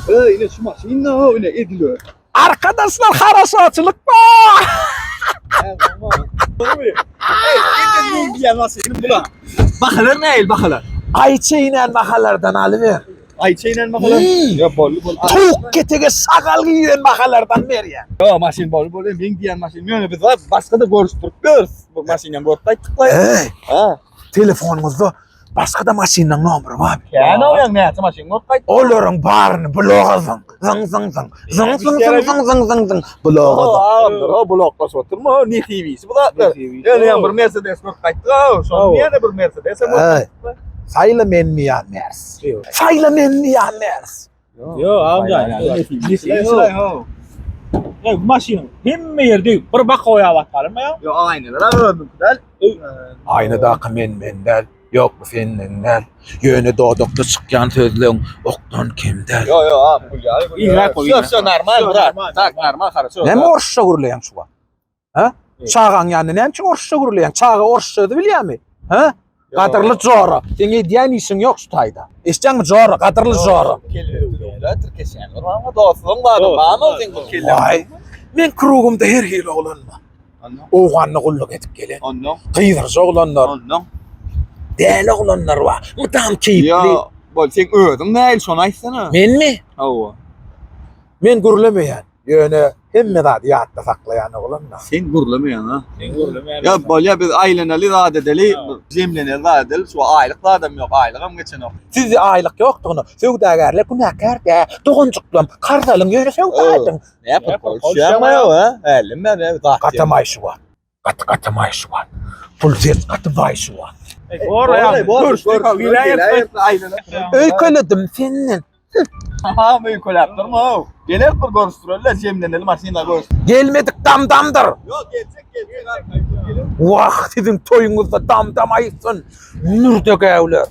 Ey ine şu maşyn da o ine ediliyor. Arkadaşlar haraşaçylyk bar. Bahalar ne el bahalar? Ayça inen bahalardan alyber. Ayça inen bahalar. Hmm. Ya bolly bol. Tavuk ketege şagal giyen bahalardan berýär. Ya maşyn bolly bol. Men diýen maşyn. Ýöne biz var başga da görüşdirip görüs. Bu maşyndan görüp gaýtdyk lay. Ey, Ha. telefonuňyzda başga da maşynyň nomeri bar. Ya ne oluyor ne maşyn görüp gaýtdyk. Olaryň baryny bloga zyň. Zyň zyň zyň. Zyň zyň zyň zyň zyň zyň zyň. Bloga zyň. Ağamdır o bloklaşıp oturma o ne TV'si bu zatlar. Ýöne ýa bir Mercedes görüp gaýtdyk. ha, Şonun ýene bir Mercedes hem Ey, Saýla menmi ýa Mers. Saýla menmi ýa Mers. Yo amca. Ya bu maşyn hemme ýerde bir bak goýap atgalym ya. Yo aynalar özüňki däl. Aynadaky men men däl. Ýok bu senden däl. Ýöne dodakda çykýan sözleň okdan kem däl. Yo yo abi bu ya. İyi, Все все normal brat. Tak normal хорошо. Näme orsça gürleýäň şu wagt? Ha? Çagaň ýanynda näme üçin orsça gürleýäň? Çaga orsça sözi bilýärmi? Ha? Gadyrly jora, seň edýän işiň ýok şu taýda. Eşitýäňmi jora, gadyrly jora. Kelleler dostlugyň bar, barmy seň bu kelle? Waý, men krugumda her hili oglan bar. Owganda gulluk edip gelen. Ondan, Gyzyrja oglanlar, ondan. däli oglanlar bar. Mydam keýpli. Ya, bol sen özüň näil şony aýtsana. Menmi? Hawa. Men gürlemeýän. Ýöne hemme zady ýatda saklaýan oglan da. Sen gürlemeýän ha. Sen gürlemeýän. Ya bol ya biz aýlanaly zat edeli, jemleneli zat edeli. Şu aýlyk zadam ýok, aýlygam geçenok. Sizde aýlyk ýokdugyny, söwdagärler günäkär dä. Doganjyklam, karz alyň ýöne söwda ediň. Ne yapalım? Konuşýan ýok ha. Älim ben zat. Gatamaý şu wagt. Gaty gatamaý şu wagt. Pul ses gaty baý şu wagt. Bor ya. Görüşdik. Öýkeledim senden. Ha, öýkeläp durma. Geler bir görüşdüreller, jemleneli maşynda görüş. Gelmedik damdamdyr. Ýok, geljek, geljek. Wah, siziň toýuňyzda damdam aýtsyn. Mürde gäwler.